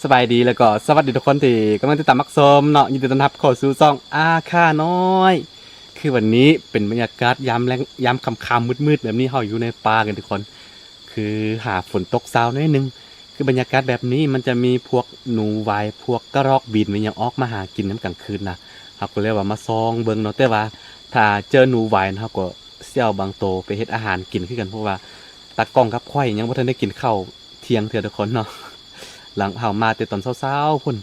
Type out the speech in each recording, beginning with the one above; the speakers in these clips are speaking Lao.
ສະບາຍດີ ແລ້ວກໍສະຫວັດດີທຸກຄົນທີ່ກຳລັງຕິດຕາມຮັບຊົມເນາະ. ຍິນດີຕ້ອນຮັບເຂົ້າສູ່ຊ່ອງອາຄານ້ອຍ. ຄືວັນນີ້ເປັນບັນຍາກາດຍາມແລງ ຍາມຄ່ຳໆມືດໆແບບນີ້, ເຮົາຢູ່ໃນປ່າກັນທຸກຄົນ. ຄືຫາຝົນຕົກເຊົ້າໜ້ອຍໜຶ່ງ. ຄືບັນຍາກາດແບບນີ້ມັນຈະມີພວກໜູຫວາຍ ພວກກະຮອກບິນ ແມ່ນຫຍັງອອກມາຫາກິນຍາມກາງຄືນນະ. ເຮົາກໍເລີຍວ່າມາສ່ອງເບິ່ງເນາະ, ແຕ່ວ່າຖ້າເຈີໜູຫວາຍ ເຮົາກໍຊິເອົາບາງໂຕໄປເຮັດອາຫານກິນຄືກັນ, ເພາະວ່າຕາກ້ອງກັບຂ້ອຍຍັງບໍ່ທັນໄດ້ກິນເຂົ້າທ່ຽງເທື່ອທຸກຄົນເນາະ. ຫຼັງເຮົາມາແຕ່ຕອນເຊົ້າໆພຸ້ນ,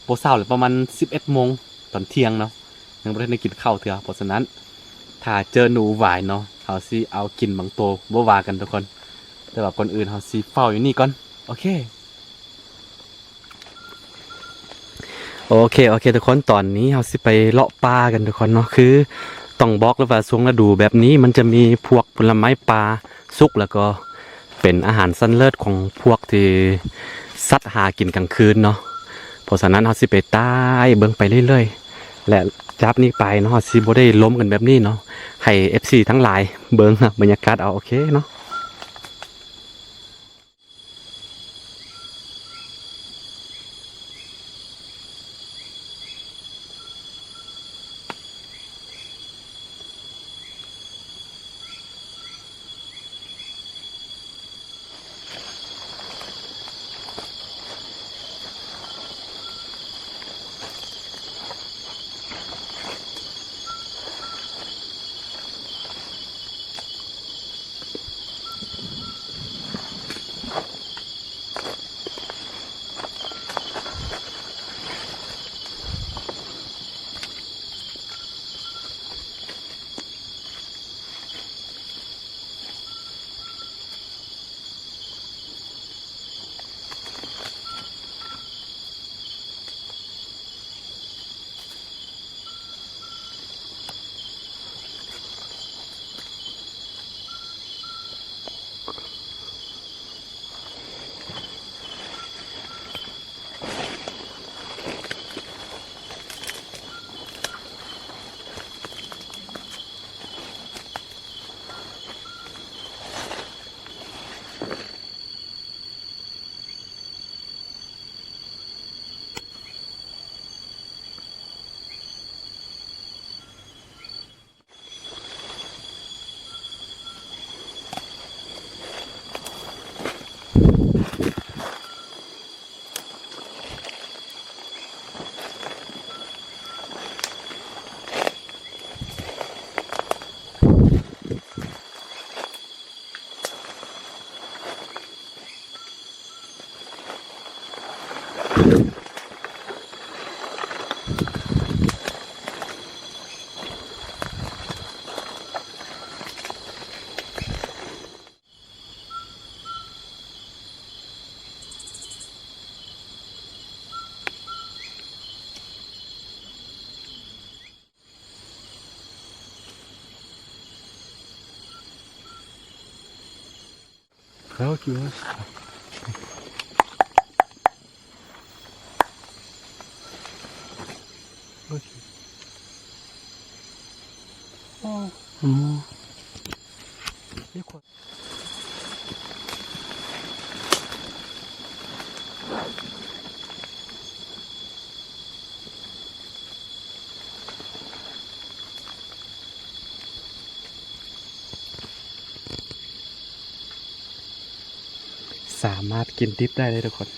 ບໍ່ເຊົ້າແຫຼະ ປະມານສິບເອັດໂມງຕອນທ່ຽງເນາະ, ຍັງບໍ່ທັນໄດ້ກິນເຂົ້າເທື່ອ. ເພາະສະນັ້ນ ຖ້າເຈີໜູຫວາຍເນາະ ເຮົາຊິເອົາກິນບາງໂຕ ບໍ່ວ່າກັນທຸກຄົນ. ແຕ່ວ່າກ່ອນອື່ນເຮົາຊິເຝົ້າຢູ່ນີ້ກ່ອນ. ໂອເຄ ໂອເຄ ໂອເຄ ທຸກຄົນ, ຕອນນີ້ເຮົາຊິໄປເລາະປ່າກັນທຸກຄົນເນາະ. ຄືຕ້ອງບອກເລີຍວ່າຊ່ວງລະດູແບບນີ້ ມັນຈະມີພວກຜົນລະໄມ້ປ່າສຸກ ແລ້ວກໍເປັນອາຫານຊັ້ນເລີດຂອງພວກທີ່ສັດຫາກິນກາງຄືນເນາະ. ເພາະສະນັ້ນເຮົາຊິໄປຕ່າຍເບິ່ງໄປເລື້ອຍໆ ແລະ ຈາກນີ້ໄປເນາະ ເຮົາຊິບໍ່ໄດ້ລົມກັນແບບນີ້ເນາະ, ໃຫ້ເອັຟຊີທັງຫຼາຍເບິ່ງບັນຍາກາດເອົາ. ໂອເຄເນາະ. ສາມາດກິນດິບໄດ້ເລີຍທຸກຄົນ. ໂ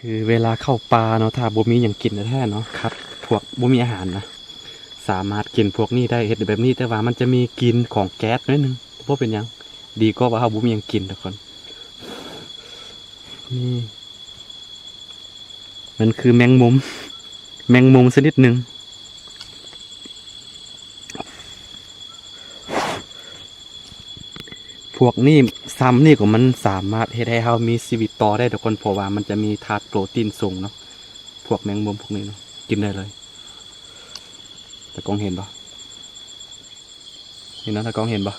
ຄືເວລາເຂົ້າປ່າເນາະ ຖ້າບໍ່ມີຫຍັງກິນແທ້ໆເນາະ ຂາດພວກບໍ່ມີອາຫານນະ ສາມາດກິນພວກນີ້ໄດ້ ເຮັດແບບນີ້ ແຕ່ວ່າມັນຈະມີກິ່ນຂອງແກັສໜ້ອຍໜຶ່ງ ແຕ່ບໍ່ເປັນຫຍັງ ດີກວ່າວ່າເຮົາບໍ່ມີຫຍັງກິນທຸກຄົນ. ນີ້ ມັນຄືແມງມຸມ ແມງມຸມຊະນິດໜຶ່ງ. ພວກນີ້ ຊຳນີ້ກໍມັນສາມາດເຮັດໃຫ້ເຮົາມີຊີວິດຕໍ່ໄດ້ທຸກຄົນ ເພາະວ່າມັນຈະມີທາດໂປຣຕີນສູງເນາະ ພວກແມງມຸມພວກນີ້ເນາະ ກິນໄດ້ເລີຍ. ຕາກ້ອງເຫັນບໍ່? ເຫັນເນາະ ຕາກ້ອງເຫັນບໍ່?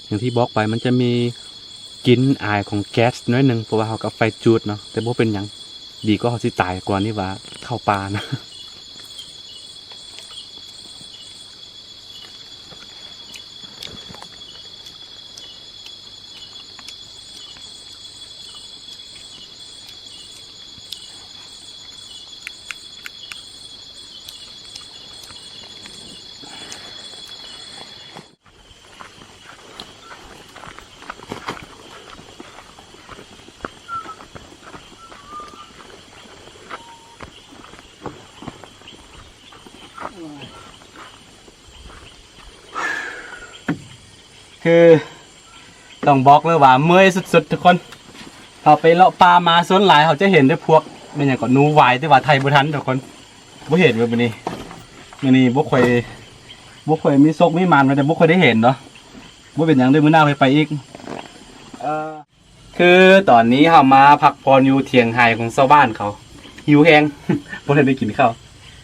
ຢ່າງທີ່ບອກໄປ ມັນຈະມີກິ່ນອາຍຂອງແກັສໜ້ອຍໜຶ່ງ ເພາະວ່າເຮົາກັບໄຟຈູດເນາະ ແຕ່ບໍ່ເປັນຫຍັງ ດີກວ່າເຮົາຊິຕາຍກ່ອນນີ້ວ່າເຂົ້າປ່ານະ. ຄືຕ້ອງບອກເລີຍວ່າເມື່ອຍສຸດໆທຸກຄົນ. ເຮົາໄປເລາະປ່າມາ ສ່ວນຫຼາຍເຮົາຈະເຫັນແຕ່ພວກ ແມ່ນຫຍັງເກາະ ໜູຫວາຍ ແຕ່ວ່າໄຖ່ບໍ່ທັນທຸກຄົນ ບໍ່ເຫັນເວີຍມື້ນີ້. ມື້ນີ້ບໍ່ຄ່ອຍ ບໍ່ຄ່ອຍມີໂຊກມີໝານ ວ່າແຕ່ບໍ່ຄ່ອຍໄດ້ເຫັນເນາະ. ບໍ່ເປັນຫຍັງເດີ້ ມື້ໜ້າຄ່ອຍໄປອີກ. ເອີ ຄືຕອນນີ້ເຮົາມາພັກຜ່ອນຢູ່ຖຽງໄຮ່ຂອງຊາວບ້ານເຂົາ ຫິວແຮງ ບໍ່ທັນໄດ້ກິນເຂົ້າ.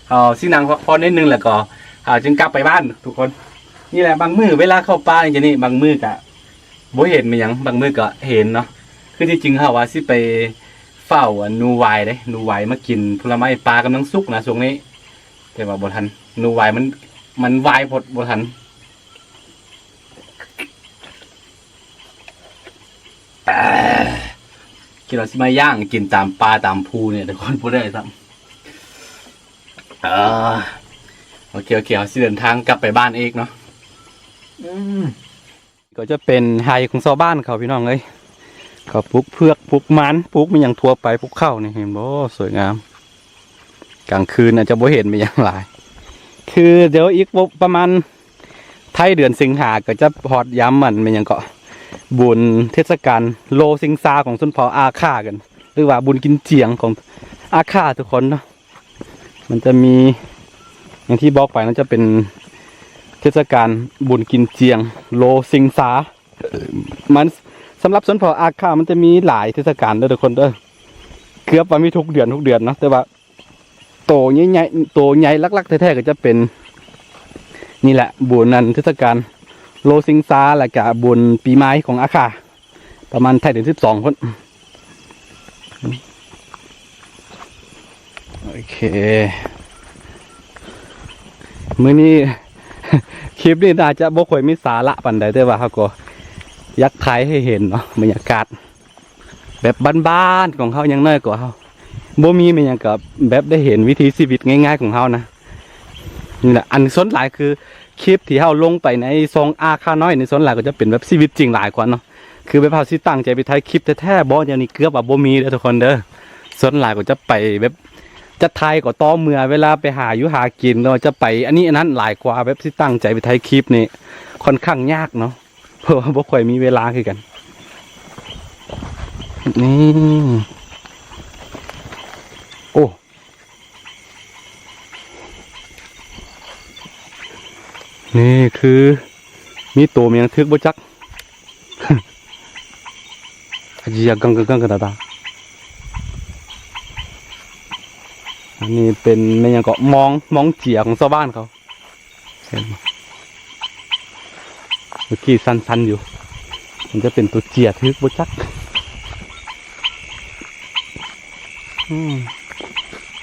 ເຮົາຊິນັ່ງພັກຜ່ອນໜ້ອຍໜຶ່ງ ແລ້ວກໍເຮົາຈຶ່ງກັບໄປບ້ານທຸກຄົນ. ນີ້ແຫຼະ ບາງມື້ເວລາເຂົ້າປ່າຈັ່ງຊີ້ນີ້ ບາງມື້ກະບໍ່ເຫັນແມ່ນຫຍັງ ບາງມື້ກະເຫັນເນາະ. ຄືທີ່ຈິງເຮົາວ່າຊິໄປເຝົ້າອັນໜູຫວາຍເດ້ ໜູຫວາຍມາກິນຜົນລະໄມ້ ປ່າກຳລັງສຸກນະຊ່ວງນີ້ ແຕ່ວ່າບໍ່ທັນ ໜູຫວາຍມັນ ມັນຫວາຍໂພດ ບໍ່ທັນ. ອ່າ ຄິດວ່າຊິມາຍ່າງກິນຕາມປ່າຕາມພູນີ້ ແຕ່ຄົນບໍ່ໄດ້ຊ້ຳ. ເອີ ໂອເຄ ໂອເຄ ເຮົາຊິເດີນທາງກັບໄປບ້ານອີກເນາະ. ອືມ ກໍຈະເປັນໄຮ່ຂອງຊາວບ້ານເຂົາ ພີ່ນ້ອງເອີຍ. ເຂົາປູກເຜືອກ ປູກມັນ ປູກແມ່ນຫຍັງທົ່ວໄປ ປູກເຂົ້ານີ້ ເຫັນບໍ່? ສວຍງາມ. ກາງຄືນອາດຈະບໍ່ເຫັນແມ່ນຫຍັງຫຼາຍ. ຄືດຽວອີກບໍ່ປະມານທ້າຍເດືອນສິງຫາ ກໍຈະຮອດຍາມ ອັນ ແມ່ນຫຍັງເກາະ ບຸນເທດສະການໂລຊິງຊາຂອງຊົນເຜົ່າອາຂ່າກັນ ຫຼືວ່າບຸນກິນຈຽງຂອງອາຂ່າທຸກຄົນເນາະ. ມັນຈະມີ ຢ່າງທີ່ບອກໄປເນາະ ຈະເປັນເທດສະການບຸນກິນຈຽງໂລຊິງຊາ. ມັນ ສຳລັບຊົນເຜົ່າອາຂ່າ ມັນຈະມີຫຼາຍເທດສະການເດີ້ທຸກຄົນເດີ້ ເກືອບວ່າມີທຸກເດືອນ ທຸກເດືອນເນາະ. ແຕ່ວ່າໂຕໃຫຍ່ໆ ໂຕໃຫຍ່ຫຼັກໆແທ້ໆ ກໍຈະເປັນ ນີ້ແຫຼະ ບຸນ ອັນ ເທດສະການໂລຊິງຊາ ແລ້ວກະບຸນປີໃໝ່ຂອງອາຂ່າ ປະມານທ້າຍເດືອນສິບສອງພຸ້ນ. ໂອເຄ ມື້ນີ້ ຄລິບນີ້ໜ້າຈະບໍ່ຄ່ອຍມີສາລະປານໃດ ແຕ່ວ່າເຮົາກໍຢາກຖ່າຍໃຫ້ເຫັນເນາະ ບັນຍາກາດແບບບ້ານໆຂອງເຮົາ ຢ່າງໜ້ອຍກໍເຮົາບໍ່ມີແມ່ນຫຍັງ ກໍແບບໄດ້ເຫັນວິຖີຊີວິດງ່າຍໆຂອງເຮົານະ. ນີ້ແຫຼະ ອັນສ່ວນຫຼາຍຄືຄລິບທີ່ເຮົາລົງໄປໃນຊ່ອງອາຂ່ານ້ອຍນີ້ ສ່ວນຫຼາຍກໍຈະເປັນແບບຊີວິດຈິງຫຼາຍກວ່າເນາະ. ຄືແບບເຮົາຊິຕັ້ງໃຈໄປຖ່າຍຄລິບແທ້ໆບໍ່ ດຽວນີ້ເກືອບວ່າບໍ່ມີເດີ້ທຸກຄົນເດີ້. ສ່ວນຫຼາຍກໍຈະໄປແບບ ຈະຖ່າຍກໍຕໍ່ເມື່ອເວລາໄປຫາຢູ່ຫາກິນເນາະ ຈະໄປອັນນີ້ອັນນັ້ນຫຼາຍກວ່າ ແບບຊິຕັ້ງໃຈໄປຖ່າຍຄລິບນີ້ຄ່ອນຂ້າງຍາກເນາະ ເພາະວ່າບໍ່ຄ່ອຍມີເວລາຄືກັນ. ນີ້ ໂອ້ ນີ້ຄືມີໂຕແມ່ນຫຍັງຖືກບໍ່ຈັກ. ອາເຈຍ ກັງກັງກັງກັງຕາຕາ. ອັນນີ້ເປັນແມ່ນຫຍັງເກາະ ມອງ ມອງເຈຍຂອງຊາວບ້ານເຂົາ. ເຫັນບໍ່? ເມື່ອກີ້ສັ່ນໆຢູ່ ມັນຈະເປັນຕົວເຈຍຖືກບໍ່ຈັກ. ອືມ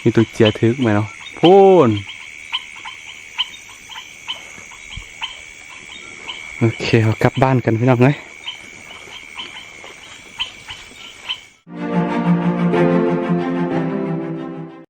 ມີຕົວເຈຍຖືກແມ່ນເນາະ ພຸ້ນ. ໂອເຄ ເຮົາກັບບ້ານກັນພີ່ນ້ອງເອີຍ.